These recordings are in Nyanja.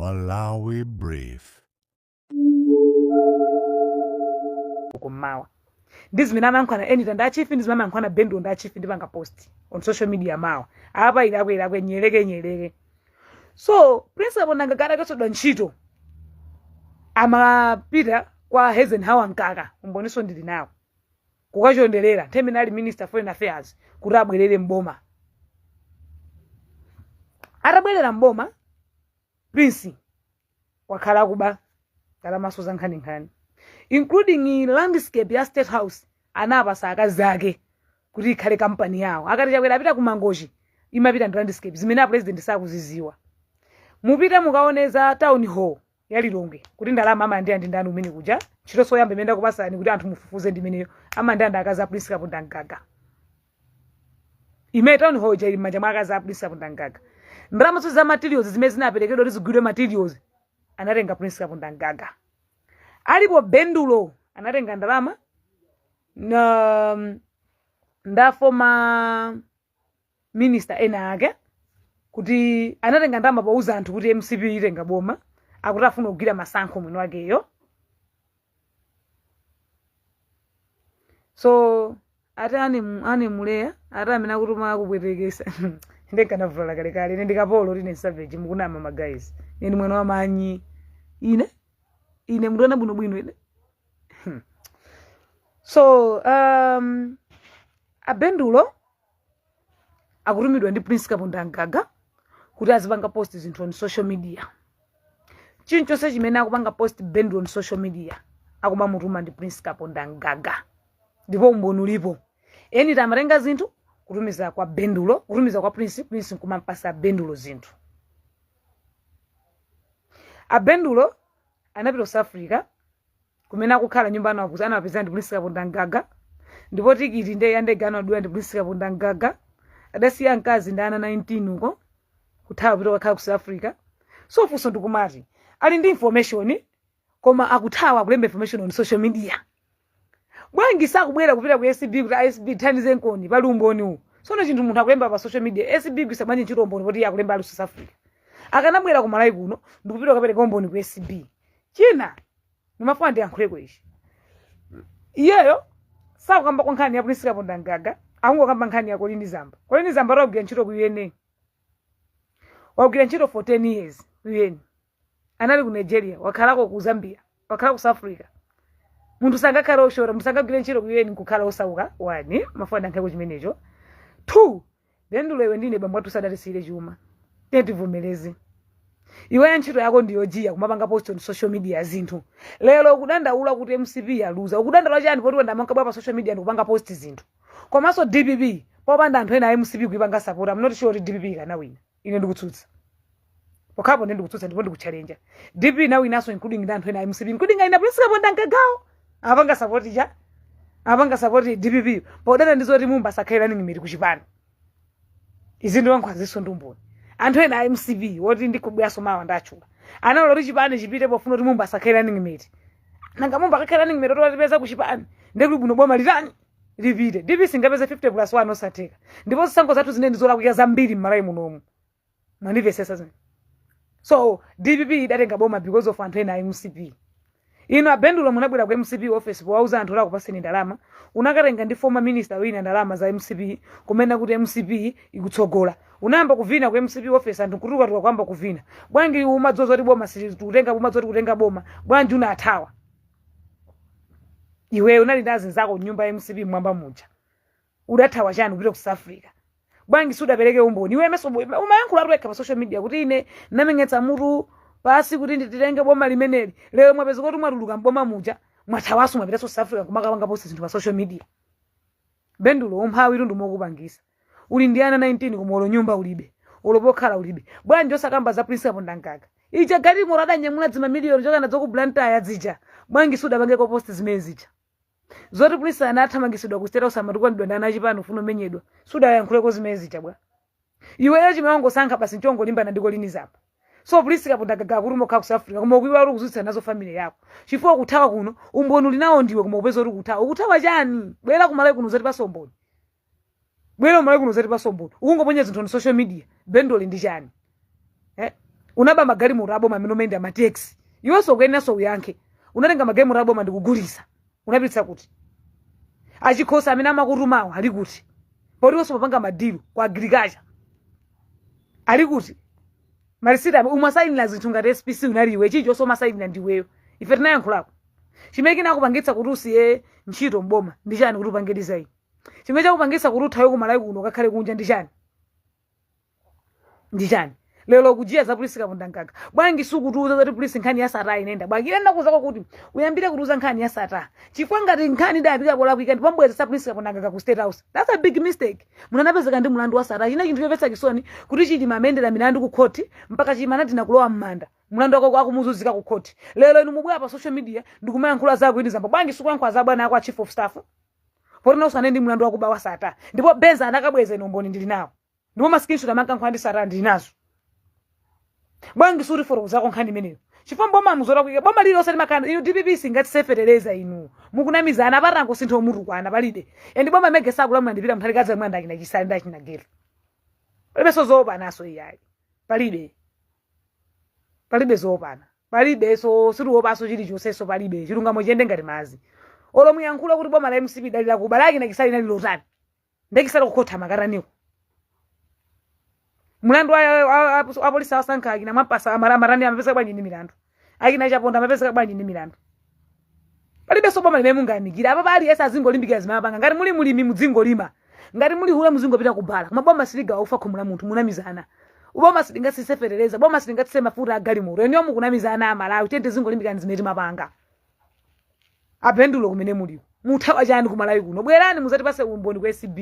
Malawi Brief. Kummawa ndi zimene amayankhulana Enita ndi achifi, ndi zimene amayankhulana Bendulo ndi achifi. Ndipanga post on social media mawa. Apa ilakwe ilakwe, nyereke nyereke. So Prince Kapondamgaga atachotsedwa ntchito amapita kwa Eisenhower Mkaka, umboniso ndili nawo, kukachonderera nthawi imene ali Minister Foreign Affairs kuti abwerere mboma. Atabwerera mboma, Prince wakhala akuba ndalamaso za nkhaninkhani, including landscape ya State House anapasa akazi ake kuti ikhale kampani yawo. Akati Chakwera apita ku Mangochi, imapita ndi landscape, zimene a President sakuziziwa. Mupite mukaoneza town hall ya Lilongwe kuti ndalama amalandira ndi ndani umene kuja. Ntchito soyamba imene ndakupasani kuti anthu mufufuze ndimeneyo. Amalandira ndi akazi a Prince Kapondamgaga. Imene town hall ija ili m'manja mwa akazi a Prince Kapondamgaga. Ndalama zonse za materials zimene zinaperekedwa kuti zigwidwe materials anatenga Prince Kapondamgaga. Alipo Bendulo anatenga ndalama na nda former minister ena ake kuti anatenga ndalama pouza anthu kuti MCP itenga boma, akuti afuna kugwira masankho mwini wakeyo. So ati ane muleya ati amene akutuma akupwetekesa ndenkanavulala kalekale. Ine ndikapolo, ine savage, mukunama ma guys. Ine ndi mwana wa manyi, ine mundiona bwinobwino ine. So abendulo akutumidwa ndi Prince Kapondamgaga kuti azipanga post zinthu on social media. Chilichonse chimene akupanga post Bendulo on social media, akumamutuma ndi Prince Kapondamgaga, ndipo umboni ulipo. Eni amatenga zinthu kutumiza kwa Bendulo, kutumiza kwa Prince, Prince nkumampasa Bendulo zinthu. Abendulo anapita South Africa kumene akukhala, nyumba anawapuza anawapeza ndi Prince Kapondamgaga, ndipo tikiti nde ya ndege anawadula ndi Prince Kapondamgaga. Adasiya mkazi ndi ana 19 uko, kuthawa kupita kukakhala ku South Africa. So funso ndikumati, ali ndi information koma akuthawa kulemba information on social media. Bwanji sakubwera kupita ku ACB kuti ACB thandize nkoni, pali umboni uwu? Sono chinthu munthu akulemba pa social media, ACB igwisa bwanji ntchito umboni poti iye akulemba ali South Africa? Akanabwera ku Malawi kuno ndikupita kukapereka umboni ku ACB. China ndimafuna ndiyankhuleko ichi, iyeyo sakukamba kwa nkhani ya Prince Kapondamgaga, akungokamba nkhani ya Colleen Zamba. Colleen Zamba wagwira ntchito ku UN, wagwira ntchito for 10 years ku UN, anali ku Nigeria, wakhalako ku Zambia, wakhala ku South Africa. Munthu sangakhale oshora, munthu sangagwire ntchito ku UN nkukhala osauka. One, mafuna ndiyankheko chimenecho. Two, Bendulo, iwe ndine bambo athu sadatisiyire chuma, tiye tivomereze. Iweyo ntchito yako ndiyojiya kumapanga post on social media zinthu. Lero ukudandaula kuti MCP yaluza, ukudandaula chani poti wenda mankabwa pa social media ndikupanga post zinthu? Komanso DPP, popanda anthu ena a MCP kuipanga support, I'm not sure kuti DPP ikanawina. Ine ndikutsutsa pokhapo, ndi ndikutsutsa ndipo ndikuchalenja. DPP inawinanso including ndi anthu ena a MCP, including aina Prince Kapondamgagawo apanga support cha apanga support DPP podana ndi zoti Mumba asakhale running mate kuchipani. Izi ndi wankhwaziso ndi umboni. Anthu ena a MCP woti ndikubweranso mawa ndatchula analola kuti chipani chipite pofuna kuti Mumba asakhale running mate. Nanga Mumba akakhale running mate oti watipeza kuchipani, ndekuti bwino boma litani? Lipite. DP singapeze 50 plus 1, osatheka. Ndipo zisankho zathu zine ndizolakwika zambiri m'Malawi munomu, mwandimvesesa zimene? So DPP idatenga boma because of anthu ena a MCP. Inu abendulo munabwera ku MCP office powauza anthu kuti akupaseni ndalama, unakatenga ndi former minister wina ndalama za MCP kumene kuti MCP ikutsogola. Unayamba kuvina ku MCP office, anthu nkutukatuka kuyamba kuvina. Bwanji umadzoza kuti boma sikutenga, umadzoza kuti kutenga boma, bwanji unathawa? Iweyo unali ndi azinzako mnyumba ya MCP mwamba muja, udathawa chani kupita ku South Africa? Bwanji sudapereke umboni? Iwe meso umayankhula wekha pa social media kuti ine ndamenyetsa mutu pasi kuti nditenge boma limeneli. Lero mwapeza kuti mwatuluka mboma muja, mwathawaso, mwapitanso South Africa kumakapanga post zinthu pa social media. Bendulo, umphawi tundu mokupangisa. Uli ndi ana 19 koma ulo nyumba ulibe, ulo pokhala ulibe. Bwanji osakamba za Prince Kapondamgaga? Ija galimoto adanyamula dzimamiliyoni choka nadzo ku Blantyre dzija, bwanji sudapangeko post zimene zija? Zoti Prince anathamangisidwa ku State House, amatukwanidwa ndi ana achipani ufuna umenyedwa, sudayankhuleko zimene zija bwa? Iweyo chimene wangosankha basi nchongolimbana ndi Colleen Zamba. So Prince Kapondamgaga kuti mokhala ku South Africa koma ukuiwala ukuzutsa nazo family yako chifukwa ukuthawa kuno. Umboni uli nawo ndiwe, koma upeza kuti ukuthawa. Ukuthawa chani? Bwera kumalawi kuno uzatipasa umboni. Bwera kumalawi kuno uzatipasa umboni. Ukungoponya zinthu on social media, Bendoli, ndi chani, eh? Unaba magalimoto aboma amene umayenda mateksi. Iwenso ukuyeneranso uyankhe. Unatenga magalimoto aboma ndikugulisa, unapititsa kuti? Achikhosi amene amakutumawo ali kuti? Poti iwenso umapanga madilu ku agriculture, ali kuti malisiti? Umasayinira zinthu ngati SPC unali iwe, chilichonse umasayinira ndiweyo. Ife tinayankhulako. Chimene chinakupangitsa kuti usiye ntchito mboma ndi chani kuti upange resign? Chimene chakupangitsa kuti uthawe kumalawi kuno ukakhale kunja ndi chani? Ndi chani? Lero kujiya za Prince Kapondamgaga, bwanji sukutiuza zoti Prince nkhani ya Sattar inenda bwanji? Ine ndakuzako kuti uyambire kutiuza nkhani ya Sattar, chifukwa ngati nkhani idayambika polakwika ndipo mbwezesa Prince Kapondamgaga ku State House, that's a big mistake. Munthu anapezeka ndi mlandu wa Sattar. China chinthu chomvetsa chisoni kuti Chilima amayendera milandu ku khoti mpaka Chilima anatina kulowa m'manda, mlandu wako akumuzunzika ku khoti. Lero inu mubwera pa social media ndikumayankhula za Queen Zamba. Bwanji sikuyankhula za bwana ako a chief of staff, poti nawonso anali ndi mlandu wakuba wa Sattar? Ndipo Benza anakabweza, ine umboni ndili nawo, ndipo ma screenshot amankankhula ndi Sattar ndili nazo. Bwanji sutifotokozako nkhani imeneyo? Chifukwa mboma muzolakwika, boma lililonse limakhala. Inu DPP singatisefetereza, inu mukunamizana. Apatango sintho mutukwana palibe. And boma mege sakulamula ndipita Mutharika, adzalamula ndachina Chisale, ndachina Geto. Palibenso zoopanaso iyayi, palibe, palibe zoopana, palibenso, sitiopanso chilichonsenso palibe. Chilungamo chiyende ngati madzi. Olo muyankhula kuti boma la MCP dalila kuba, lachina Chisale inali lotani? Ndekisala kukhotha makataniko mulandu apolisi awasankha akina mwampasa amatani, amapezeka bwanji ndi milandu? Akina Chaponda amapezeka bwanji ndi milandu? Palibenso boma limene mungayamikira apa. Pali azingolimbikira zimapanga. Ngati muli mulimi muzingolima, ngati muli hule muzingopita kubala, koma boma siligawa ufa khomo la munthu. Munamizana. Boma silingatsitse fetereza, boma silingatsitse mafuta a galimoto. Eniyo mukunamizana. Amalawi, tiyeni tizingolimbikira zimene timapanga. Apendulo kumene muliko, muthawa chani kumalawi kuno? Bwerani muzatipase umboni ku ACB,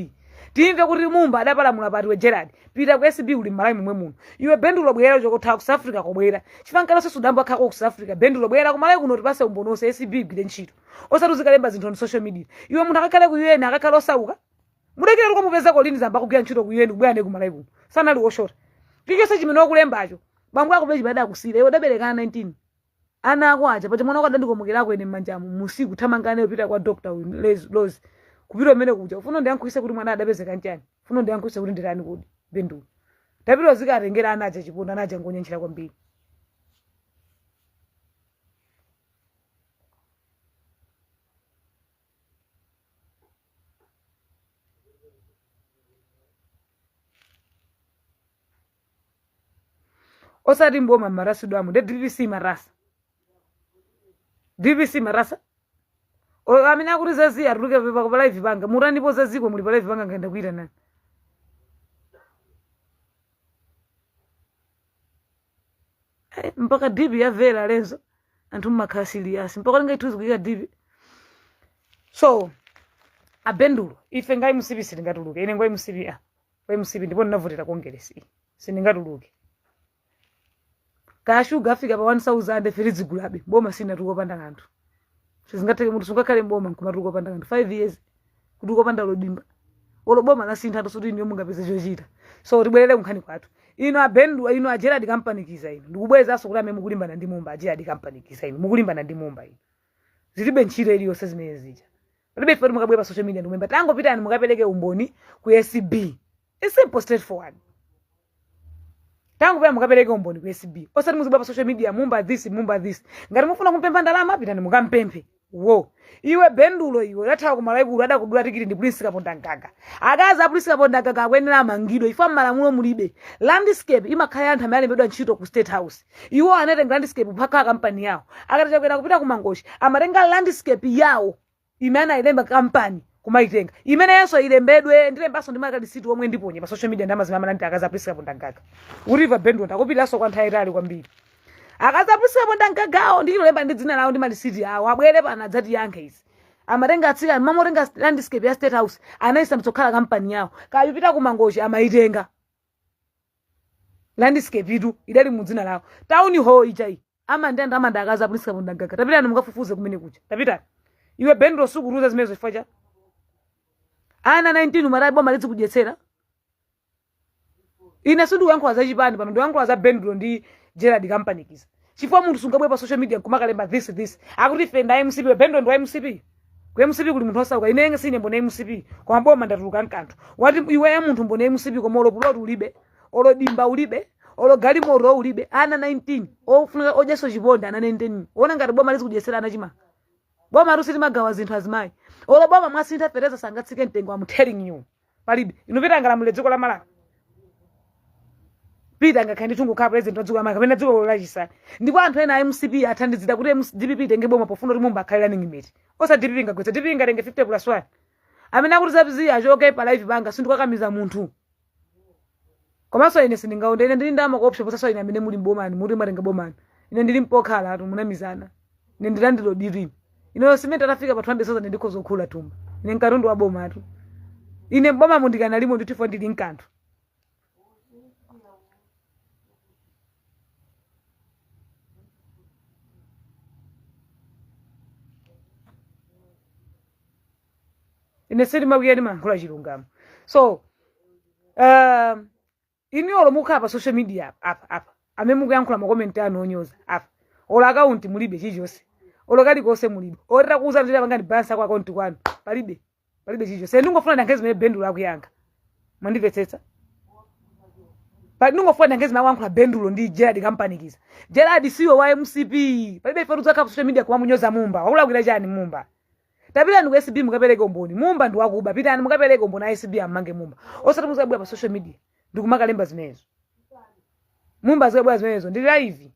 timve kuti Mumba adapalamula pati. We Gerard, pita ku ACB, uli mmalawi momwe muno. Iwe Bendulo, bwera chokothawa ku South Africa kobwera, chifukwa nkalonse sudambo akhako ku South Africa. Bendulo, bwera kumalawi kuno, tipase umboni wonse, ACB igwire ntchito, osati uzikalemba zinthu on social media. Iwe munthu akakhale ku UN akakhale osauka, mudekere tukamupeza Colleen Zamba kugwira ntchito ku UN, kubwera ne kumalawi kuno sanali woshota. Chilichonse chimene wakulembacho, bambo ako bechi badakusira iwe udabereka 19 ana ako aja paja. Mwana wako adandikomokerako ine mmanjamu musiku, thamangane upita kwa doctor uyu Lozi, kupita umene kuja. Ufuna ndiyankhulise kuti mwana adapezeka nchani? Ufuna ndiyankhulise kuti nditani? Kodi Bendulo, tapita uzikatengera ana aja chiponda. Ana aja ngonyenchera kwambiri. Osati mboma mmarasidwamo nde DPC marasa, DPC marasa. Amene akuti zazi atuluke pa live panga, mutanipo zaziko muli pa live panga, ngenda kuita nani? Mpaka DP yavera lenzo, anthu mmakhala serious mpaka linga ithuzi kuyika DP. So abendulo, ife ngai MCP sitingatuluke. Ine ngwa MCP, a wa MCP, ndipo ndinavotera Kongeresi, sindingatuluke. Kaya shuga afika pa 1000, ife tidzigulabe. Boma sinatuluka opanda kanthu, sizingatheke. Munthu sungakhale mboma nkumatuluka opanda kanthu 5 years, kutuluka opanda lodimba. Olo boma lasintha suti iniyo mungapeze chochita. So tibwerere kunkhani kwathu. Ino abendu, ino a Gerard Kampanikiza, ino ndikubwezanso kuti amene mukulimbana ndi Mumba, a Gerard Kampanikiza, ino mukulimbana ndi Mumba, ino zilibe ntchito iliyonse zimene zija, palibe. Ife mukabwera pa social media ndikumemba, tangopitani mukapereke umboni ku ACB. It's simple, straightforward. Tangopita mukapereke umboni ku ACB, osati muzibwera pa social media, Mumba this, Mumba this. Ngati mufuna kumpempha ndalama, pitani mukampemphe wo. Iwe Bendulo, iwe udathawa kumalawi kuno, adakudula tikiti ndi Prince Kapondamgaga. Akazi a Prince Kapondamgaga akuyenera amangidwe, ifo m'malamulo mulibe. Landscape imakhala ya anthu amene alembedwa ntchito ku State House. Iwo anatenga landscape mpaka kampani yawo. Akati Chakwera kupita ku Mangochi, amatenga landscape yawo imene anayilemba kampani kumayitenga. Imenenso ilembedwe, ndilembanso ndi makalisiti omwe ndiponye pa social media. Ndamazima amanandi akazi a Prince Kapondamgaga uriva. Bendulo, ndakupitiranso kwa nthawi itali kwambiri. Akazi a Prince Kapondamgagawo ndichilolemba ndi dzina lawo ndi malisiti awo, abwere pano adzatiyankhe izi. Amatenga atsikana mamotenga landscape ya State House, anayisandutsa kukhala kampani yawo. Kayupita ku Mangochi, amayitenga landscape itu idali mu dzina lawo. Town hall ija iyi amandanda amanda akazi a Prince Kapondamgaga. Tapitani mukafufuze kumene kuja, tapitani. Iwe Bendulo, sukuruza zimenezo chifukwa cha ana 19 umatayi boma lizikudyetsera. Ine sindikuyankhula za chipani pano, ndikuyankhula za Bendulo ndi Gerard Kampanikiza, chifukwa munthu sungabwere pa social media nkumakalemba this this, akuti ife nda MCP. Bendulo ndi wa MCP. Ku MCP kuli munthu osauka? Ine sine mbone MCP, koma boma ndatuluka nkanthu. Wati iwe munthu mbone MCP, koma olo puloti ulibe, olo dimba ulibe, Olo galimoto ulibe. Ana 19 ofunika odyaso chiponda, ana 19. Ona ngati boma lizikudyesera ana chimanga? Boma lusi limagawa zinthu azimayi. Olo boma mwasintha fereza sangatsike mtengo. I'm telling you, palibe. Inu Peter angalamule dziko la Malawi? Peter angakhale ndi kukhala president wa dziko la Malawi kapena dziko lachisanu? Ndipo anthu ena a MCP athandizira kuti DPP itenge boma pofuna kuti Mumba akhale running mate. Osa DPP ngagwetsa, DPP ingatenge 50 plus 1. Amene akuti zabizi achoke pa live panga, sindikakamiza munthu. Komanso ine sindingaonde. Ine ndili ndama kuopsa posaso ine amene muli mbomani, muti mwatenga bomani. Ine ndili mpokhala atu, munamizana. Ine ndilandilo diri. Ine simenti atafika pa 200,000 ndikhoza kukhula thumba. Ine nkatundu wa boma atu. Ine mboma mundikanalimo ndithifo ndili nkanthu. Ine sindimakwiya, ndimayankhula chilungamo. So iniolo mukhala pa social media apa apa, amene mukuyankhula ma comment anu onyoza apa, olo akaunti mulibe chilichonse, olo kalikonse mulibe. Otera kuuza ndira pangani balance ako akaunti kwanu palibe, palibe chilichonse. Ndingofuna ndiyankhe zimene Bendulo akuyankha, mwandimvetsetsa? Pa ndingofuna ndiyankhe zimene akuyankhula Bendulo ndi Gerard Kampanikiza. Gerard siwe wa MCP. Palibe ife tudzakhala pa social media kumamunyoza Mumba. Wakulakwira chani Mumba? Tapitani ku ACB mukapereke umboni. Mumba ndi wakuba. Pitani mukapereke umboni, ACB ammange Mumba, osati muzabwera pa social media ndikumakalemba zimenezo. Mumba azikabwera zimenezo ndi live.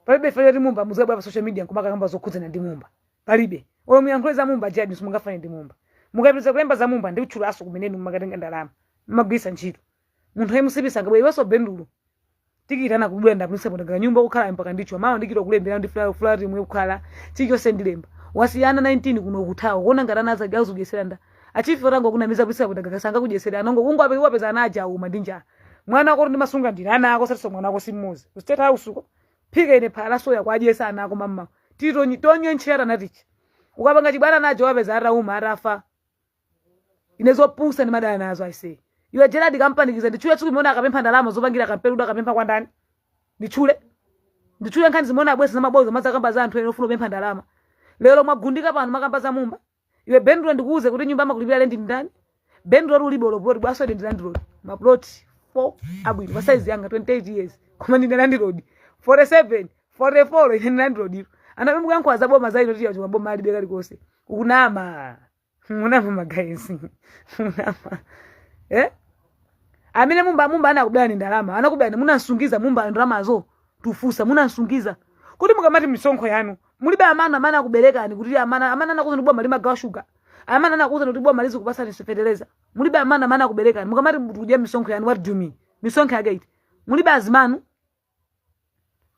Palibe ife choti Mumba muzabwera pa social media nkumakakamba zokhudzana ndi Mumba, palibe. Olo muyankhule za Mumba, Gerard, simungafane ndi Mumba. Mukapitiriza kulemba za Mumba, ndikutchulaso kumeneni mumakatenga ndalama mmagwiritsa ntchito. Munthu MCP sangabwere. Iwenso Bendulo, tikitana kubwera ndapulisapo nyumba kukhala mpaka ndichwa mawa ndikita kulembera ndi flat imwe kukhala chilichonse ndilemba. Wasiyana 19 kuno kuthawa kuona ngati ana azakudyesera nda achifi otango kunamiza pulisa kuti gasanga kudyesera anongo kungo ape wapeza ana aja uma ndi njala. Mwana wako ndimasunga ndine ana ako satiso mwana wako simmozi ku State House uko phika ine phala soya kwadyesa ana ako mamma tito tonye ntchera natichi ukapanga chibwana nacho wapeza atauma atafa. Ine zopusa ndimadana nazo aise. Iwe Gerard Kampanikiza, ndichule tsiku limene akapempha ndalama zopangira kampeni kuti akapempha kwa ndani? Ndichule, ndichule nkhani zimene abwesa zamaboza mazakamba za anthu ene ofuna kupempha ndalama. Lero mwagundika pano makamba za Mumba. Iwe Bendulo, ndikuuze kuti nyumba amakulipira lendi ndani? Bendulo, ulibe olo plot bwaso. Ndi landlord, maplot 4 abwino pa size yanga 28 years, koma ndine landlord 47 44. Ine ndi landlord iro. Ana mukuyankhula za boma za ino tiya chuma boma alibe kalikonse. Ukunama, munama ma guys, munama, eh? Amene Mumba, Mumba anakubwani ndalama, anakubwani, munansungiza Mumba ndalamazo? Tufusa, munansungiza kuti mukamati misonkho yanu mulibe amana amene akuberekani kuti amana amene anakuza ndi boma limagawa shuga, amene anakuza kuti boma lizikupasani feteleza? Mulibe amana amene akuberekani mukamati tikudya misonkho yanu? What do you mean? Misonkho yake iti? Mulibe azimanu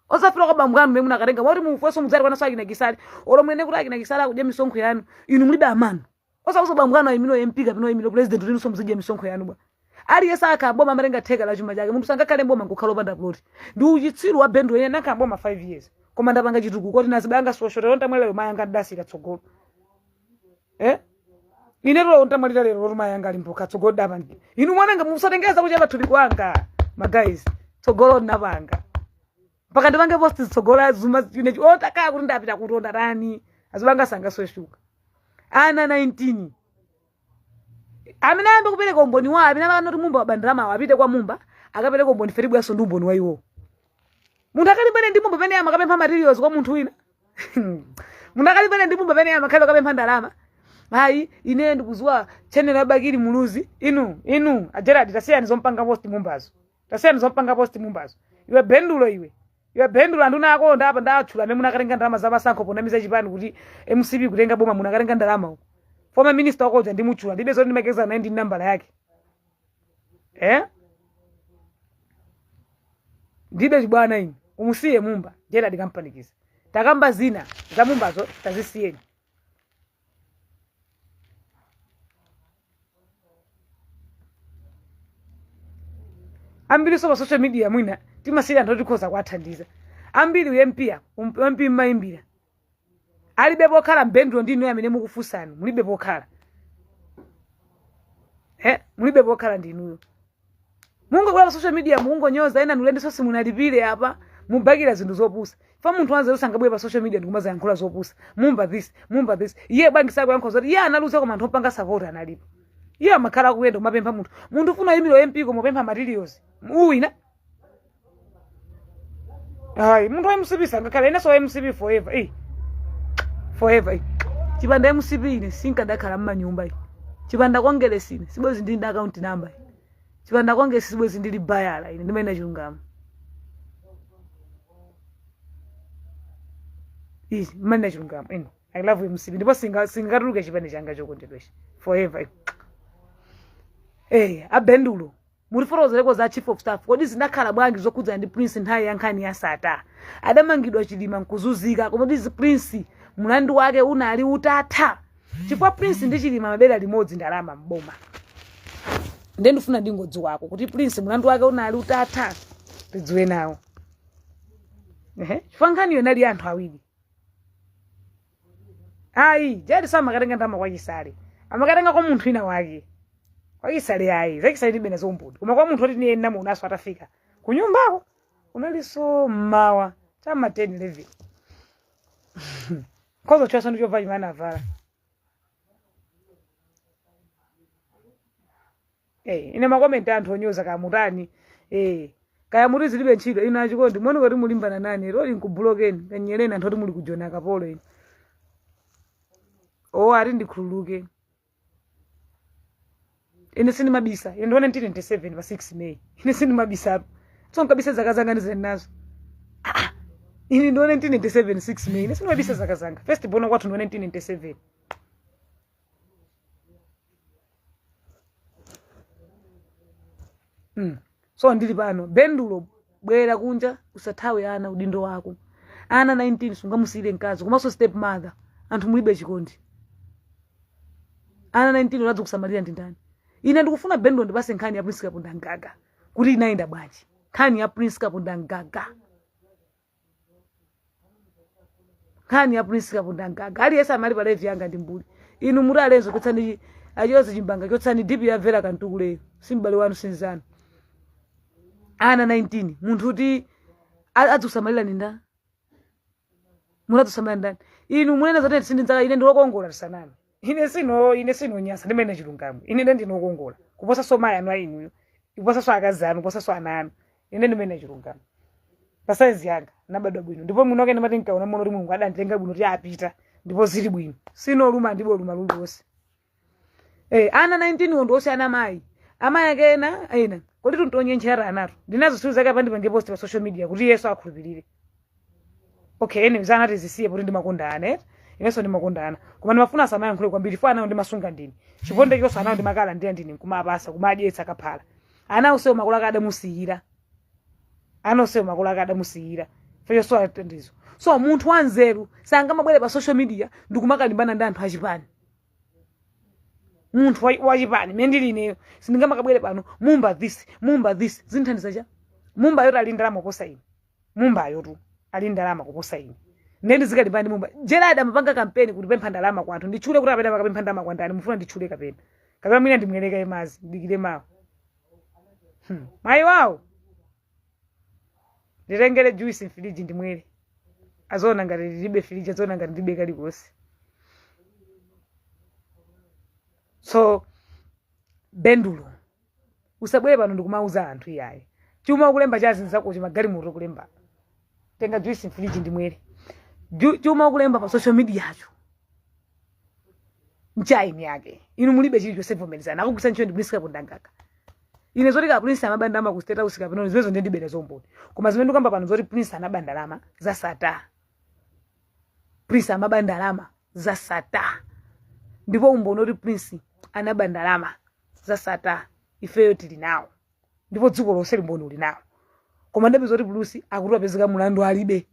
osafika kwa bambo anu mene munakatenga wati mufueso mudzati kwanaso akina Kisale, olo mwene kuti akina Kisale akudya misonkho yanu. Inu mulibe amanu osauza bambo anu ayimiro MP kapena oyimiro president kuti inunso muzidya misonkho yanu bwa? Aliyense akhala boma amatenga theka la chuma chake. Munthu sangakhale mboma nkukhala opanda plot, ndi uchitsiru wa Bendulo. Ine ndakhala mboma 5 years koma ndapanga chitukuko kuti nazibanga sosho. Ntamwalira mayanga ndasika tsogolo, eh? Ine lero ntamwalira lero lero mayanga ali mpoka tsogolo dapanga. Inu mwananga musatengeza kuchepa thupi kwanga ma guys, tsogolo ndinapanga mpaka ndipange post tsogolo azuma ine otakaya kuti ndapita kutonda tani azibanga sangasweshuka. Ana 19 amene ayambe kupereka umboni wawo, amene amanoti Mumba wabandalamawo, apite kwa Mumba akapereka umboni. Feribwaso ndi umboni wa iwo. Munthu akalimbane ndi Mumba pamene amakapempha materials kwa munthu wina? Munthu akalimbane ndi Mumba pamene amakhala akapempha ndalama? Ayi, ine ndikuziwa channel ya Bakili Muluzi. Inu, inu aGerard, tasiyani zompanga post Mumbazo, tasiyani zompanga post Mumbazo. Iwe Bendulo, iwe, iwe Bendulo, anduna ako ndapa ndatchula amene munakatenga ndalama zapasankho ponamiza chipani kuti MCP kutenga boma. Munakatenga ndalama uko. Former minister wakoja ndimutchula, ndibe zoti ndimakeza naye ndi nambala yake, eh? Ndibe chibwana inu. Umusiye Mumba Gerard Kampanikiza. Takamba zina za Mumbazo, tazisiyeni. Ambiriso pa social media mwina timasiyira anthu otikhoza kuwathandiza ambiri. U MP MP mmayimbira alibe pokhala. Mbendulo ndi inuyo amene mukufunsani, mulibe pokhala, eh? Mulibe pokhala ndi inuyo. Mungobwera pa social media mukungonyoza ena nulendiso simunalipire apa, mubakira zinthu zopusa. Fa munthu wanzeru sangabwere pa social media ndikumazayankhula zopusa. Mumba this, Mumba this. Iye bwangi sakuyankhula zoti iye analuza koma anthu opanga support analipo? Iye amakhala akuyenda kumapempha munthu. Munthu ufuna uyimire MP koma upempha materials. Uwina ayi, munthu wa MCP sangakhale inenso wa MCP forever, eh, forever, eh. Chipanda MCP ine sinkadakhala mmanyumba iyi. Chipanda Kongeresi ine sibwezi ndili ndi account number iyi. Chipanda Kongeresi sibwezi ndili bayala. Ine ndimayenda chilungamo ichi, ndimayenda chilungamo ine. I love MCP ndipo singatuluke chipani changa chokondedwechi forever, eh. Eh, abendulo, mutifotokozereko za chief of staff. Kodi zinakhala bwanji zokhudzana ndi Prince nthawi ya nkhani ya Sata? Adamangidwa Chilima nkuzunzika, koma kodi Prince mlandu wake unali utatha? Chifukwa Prince ndi Chilima amabera limodzi ndalama mboma. Nde ndifuna ndingodziwako kuti Prince mlandu wake unali utatha, tidziwe nawo. Ehe, chifukwa nkhaniyo inali ya anthu awiri. Ayi, Jali samakatenga ndalama kwa Chisale, amakatenga kwa munthu wina wake. Kwa Chisale ayi, za Chisale ndilibe nazo umboni, koma kwa munthu oti niye namuonaso atafika kunyumbako, unalinso mmawa chama 10 11, khozo chwaso ndi chovala chimene anavala. Eh, ine makomenti anthu onyoza kamutani, eh, kaya muti zilibe ntchito. Inu achikondi, muone kuti mulimbana nane loli nkubulokeni kanyereni anthu oti muli kujona akapolo inu. O, ati ndikhululuke, ine sindimabisa. Ine ndi 1997 pa 6 May. Ine sindimabisatu, so nkabisa zaka zanga ndizeni nazo. Ah, ah. Ine ndi 1997 6 May. Ine sindimabisa zaka zanga. First born kwathu ndi 1997. So ndili pano, Bendulo, bwera kunja, usathawe ana, udindo wako. Ana 19 sungamusiyire mkazi komanso step mother. Anthu mulibe chikondi. Ana 19 uladzi kusamalira ndi ndani? Ine ndikufuna Bendulo ndipase nkhani ya Prince Kaponda Mgaga kuti inayenda bwanji, nkhani ya Prince Kaponda Mgaga, nkhani ya Prince Kaponda Mgaga. Aliyense amali pa live yanga ndi mbuli. Inu muti alenzo chotsani achozi chimbanga, chotsani DP yamvera kantukuleyo, si m'bale wanu, sinzanu. Ana 19 munthu kuti adzikusamalira ndi ndani? Muladzusamalira ndani? Inu munena zoti sindinzaka. Ine ndilokongola, tisaname. Ine sinonyasa, ndimene chilungamo. Ine nde ndinokongola kuposa so mayi anu ainuyo, kuposa so akazi anu, kuposa so ana anu. Ine ndimene chilungamo, pa saizi yanga nabadwa bwino, ndipo mwini wake ndimati nkaona mono kuti Mulungu adanditenga bwino, kuti apita ndipo zili bwino, sinoluma ndipo luma luliwonse. Eh, ana 19 wo ndi ana amayi, amayi ake ena ena. Kodi tuntonyenchera anatu ndinazo siku zake apandipange post pa social media kuti Yesu akhulupirire. Okay, anyway, zanati zisiye kuti ndimakonda ana, eh? Inenso ndimakonda ana, koma ndimafuna asamayankhule kwambiri fo anawo ndimasunga ndini chiponde chonse. Anawo ndimakala ndiya ndini nkumapasa kumadyetsa kaphala. Ana onsewo makolo ake adamusiyira, ana onsewo makolo ake adamusiyira feyo athandizo. So munthu wanzeru sangamabwere pa social media ndikumakalimbana ndi anthu achipani. Munthu wachipani mene ndili ineyo sindingamakabwere pano, Mumba this, Mumba this, zinthandiza cha Mumba yoti ali ndalama kuposa ine. Mumbayo tu ali ndalama kuposa ine, ndiye ndizikalimbana ndi Mumba? Gerard amapanga kampeni kuti pempha ndalama kwa anthu. Nditchule kuti apena akapempha ndalama kwa ndani? Mufuna nditchule kapena mwina ndimwereka imazi ndikire mawo? Mayi wawo nditengere juice mfiriji ndimwere, azoona ngati ndilibe firiji, azoona ngati ndilibe kalikonse. So Bendulo, usabwere pano ndikumauza anthu iyayi. Chuma ukulemba cha azinzakocho, magalimoto ukulemba, tenga juice mfiriji ndimwere. Chuma ukulemba pa social media acho nchaini yake. Inu mulibe chilichonse, vomerezana. Akugwisa ntchito ndi Prince Kaponda Mgaga. Ine zoti ka Prince amaba ndalama ku State House kapena zimenezo ndiye ndibere zomboni, koma zimene ndikamba pano zoti Prince anaba ndalama za Sata, Prince amaba ndalama za Sata, ndipo umboni oti Prince anaba ndalama za Sata ifeyo tili nawo, ndipo dziko lonse umboni uli nawo. Koma ndapeza kuti Prince akuti wapezeka mulandu alibe.